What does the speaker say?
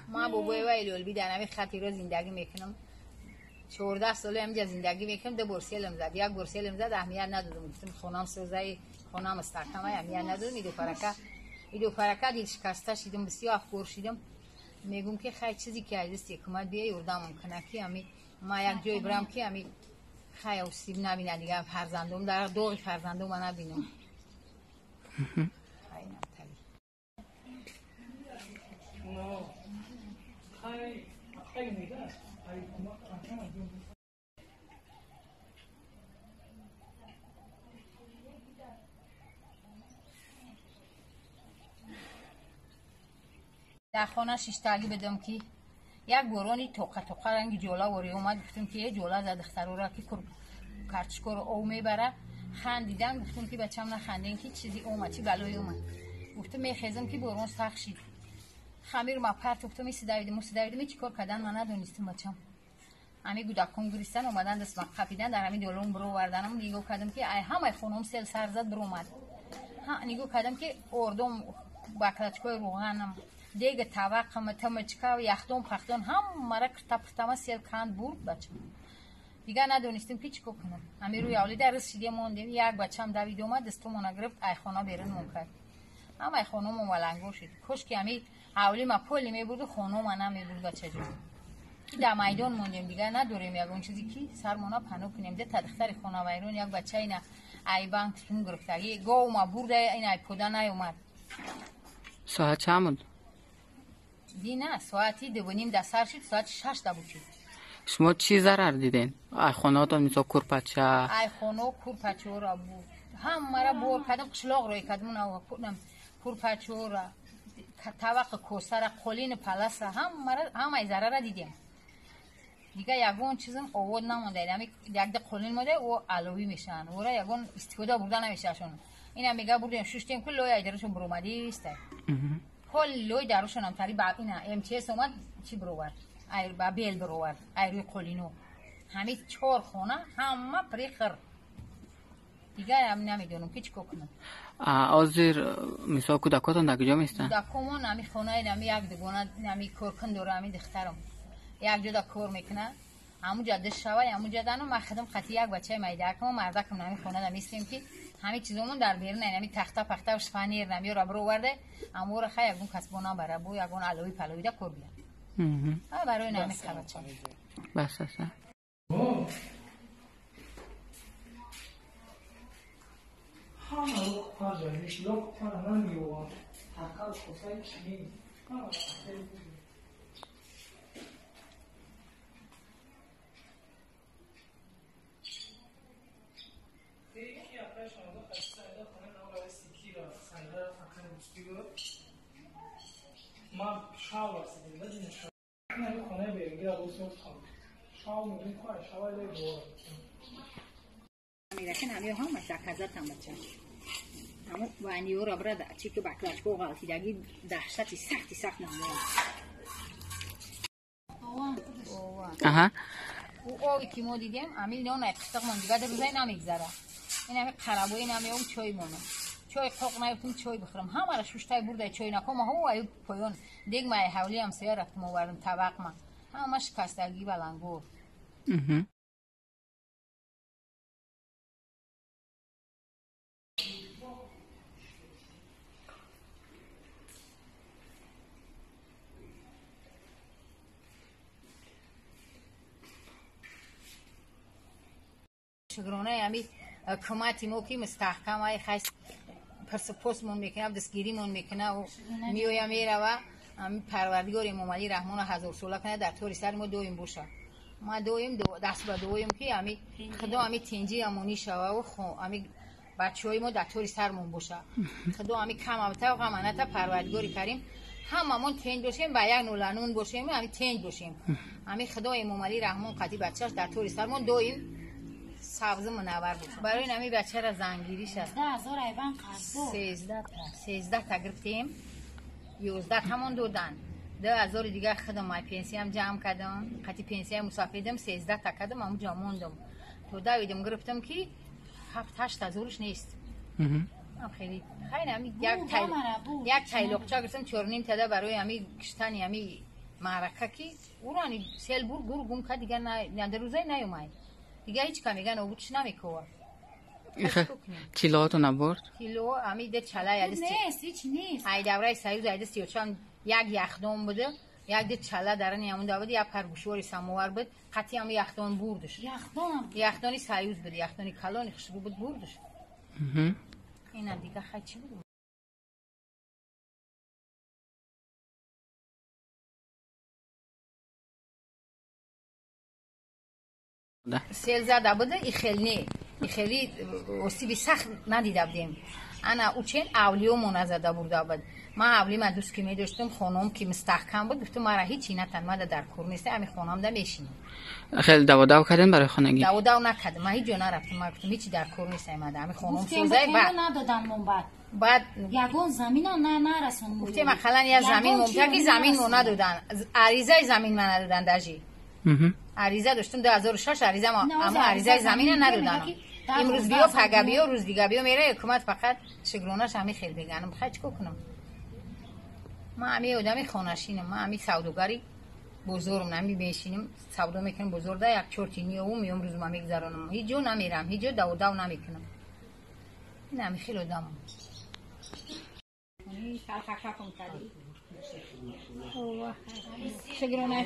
Ма бобои ва Илолби дар ҳамин хати ро зиндагӣ мекунам. 14 сола ҳаминҷа зиндагӣ мекунам. Ду бор селм зад, як бор селм зад, аҳамият надодам. Гуфтам хонам созаи, хонам мустаҳкам, аҳамият надодам. Иду парака дил шикаста шидам, бисёр афкор шидам. Мегум ки хай чизе ки аз дасти ҳукумат биёй ёрдамам кунад, ки ами ма як ҷой бирам, ки ами хай осиб набина дигар фарзандом, дар доғи фарзандома набинам. Дар хона шиштагӣ бидам, ки як борони тоқа тоқа ранги ҷола ворӣ омад. Гуфтам ки е ҷола зад духтарора, ки картошкаро ов мебара. Хандидан, гуфтам ки бачам, наханден, ки чизи омад, чи балое омад. Гуфтам мехезам, ки борон сахт шид. Хамир ма парт гуфтам, иси давидим, уси давидим, чӣ кор кардан ма надонистам, бачам. Ҳами гудакон гиристан омадан, дастма қапидан, дар ҳамин долон бироварданам. Нигоҳ кардам, ки ай ҳамаи хонаам сел сар зад, биромад. Нигоҳ кардам, ки ордом, баклачкои рӯғанам, дега, тавақам, тамачка, яхдон, пахдон ҳамара кирта пиртама сел канд бурд, бачам. Дигар надонистем, ки чӣ кор кунам. Ҳами рӯи авлида рис шиде мондем. Як бачам давид омад, дастомона гирифт, ай хона берун мон кард. Ҳамаи хономон валангор шуд. Кошки ҳами ҳавли ма поли мебурду, хонома намебурд, бачаҷон. Ки дар майдон мондем, дигар надорем ягон чизе, ки сармона паноҳ кунем. Де та духтари хонавайрон, як бача ина ай банк тутун гирифтагӣ, говма бурда, ин ай пода наёмад. Соат чанд буд? Дина соати 2:30 да сар шуд, соати 6 да буд. Шумо чӣ зарар диден? Ай хонаотон, мисол, курпача? Ай хоно курпачора буд, ҳамара бор кардам, қишлоқ рӯй кардам, курпачора, тавақи косара, қолини паласа, ҳамара, ҳамаи зарара дидем. Дигар ягон чизм овод намонда. Якда қолин монда, о аловӣ мешаванд, ора ягон истифода бурда намешавашон. Ина мега бурдем, шуштем, ку лоя дарушон буромадиста. Ҳол лой дарушонам тари ба ина МЧС омад, чӣ бировард, ба бел бировард ай рӯи қолино. Ҳами чор хона ҳама прихр. Дигар намедонам, ки чӣ кор кунам. Ҳозир, мисол, кӯдакотон дар куҷо местанд? Кӯдакомон ҳами хонаи нами як дугона, нами коркун дора, ҳами духтарам як ҷода кор мекунад, ҳамуҷа диш шава, ҳамуҷа дану. Ман худам қати як бачаи майдакам, мардакам нами хонада местем, ки ҳами чизомон дар берун, ҳами тахта пахта, шифонер намёра бироварда, ҳамора хай ягон касбо набара, бо ягон алови паловида кор бия барои нами хабача. Бас аст. Меракин ҳами ҳамаш заказатам, бача. Ҳамо ваниёра брада, чи ки баклачко ғалтидаги, даҳшати сахти сахт намояд. Ӯ ови ки мо дидем, ами нонай қиштиқмон дигар рӯзай намегзара. Ин ҳами қарабои намеом, чой монам. Чой қоқ наёфтум, чой бихӯрам. Ҳамара шуштай бурдай, чой накома, ҳо аю поён. Дег май ҳавли ҳамсоя рафтум, овардум тавақма. Ҳама шикастагӣ, балангор. Шукронаи ҳами кӯмати мо, ки мустаҳкам ай хай пирсупосмон мекунад, дастгиримон мекунад, меоя мерава. Ҳами Парвардигор Эмомалӣ Раҳмона ҳазорсола кунад, дар тори сари мо доим боша. Ма доим даст ба дуоем, ки ҳами Худо ҳами тинҷӣ амонӣ шававу ҳами бачаҳои мо дар тори сармон боша. Худо ҳами камавта ғаманата, Парвардигори Карим, ҳамамон тинҷ бошем, ба як нуланун бошем, ҳами тинҷ бошем. Ҳами Худо Эмомалӣ Раҳмон қати бачааш дар тори сармон доим сабзу мунаввар бошад. Барои нами бачара зангириш аст. 13 та гирифтем, 11 тамон додан. 2000 дигар худам ай пенсиям ҷамъ кардам, қати пенсияи мусафидам 13 та кардам, ҳамуҷа мондам. То давидам, гирифтам, ки 7-8 ҳазорш нест. Хеле хайр ами як тайлоқча гирифтам 4.5 тада барои ами киштани ами маърака ки урани сел бур гур гум кард, дигар на рӯзае наёмад. Дигар ҳеҷ ка меган обудш намекова. Тиллоотон набурд? Тилло ами де чала нест, ҳеҷ нест. Ай давраи Союз айда сиёчам як яхдон буда, як де чала дарани ҳамон да буд, як паргӯшвори самовар буд, қатъи ҳами яхдон бурдуш. Яхдони Союз буд, яхдони калони хушрӯ буд, бурдуш. Ина дига хай чӣ буд? Сел зада буда, и хел не, и хели осиби сахт надида будем. Ана учен авлиёмо назада бурда буд. Ман авлима дӯст ки медоштам, хонаам ки мустаҳкам буд, гуфтам мара ҳечи натан, мада дар кор нест, ами хонаамда мешинам. Хеле даводав кардем барои хонагӣ? Даводав накардам, ман ҳеҷ ҷо нарафтам, ман гуфтам ҳечи дар кор нест, мада ами хонаам созай. Баъд надодан мон баъд. Баъд ягон замина нарасон. Гуфтем ақаллан я замин мон, ки замин мо надодан, аризаи замин ма надодан даже. Ариза доштам 2006 ариза, аммо аризаи замина надодан. Имрӯз биё, пага биё, рӯз дига биё, мера ҳукумат фақат шукронаш ҳами хел меганам. Хай чикор кунам? Ман ҳами одами хонашинам, ман ҳами савдогари бозорам, ҳами мешинам, савдо мекунам бозорда, як чорти ниёву меём, рӯзма мегузаронам. Ҳеҷ ҷо намерам, ҳеҷ ҷо даводав намекунам. Ин ҳами хел одамам. Шукронаи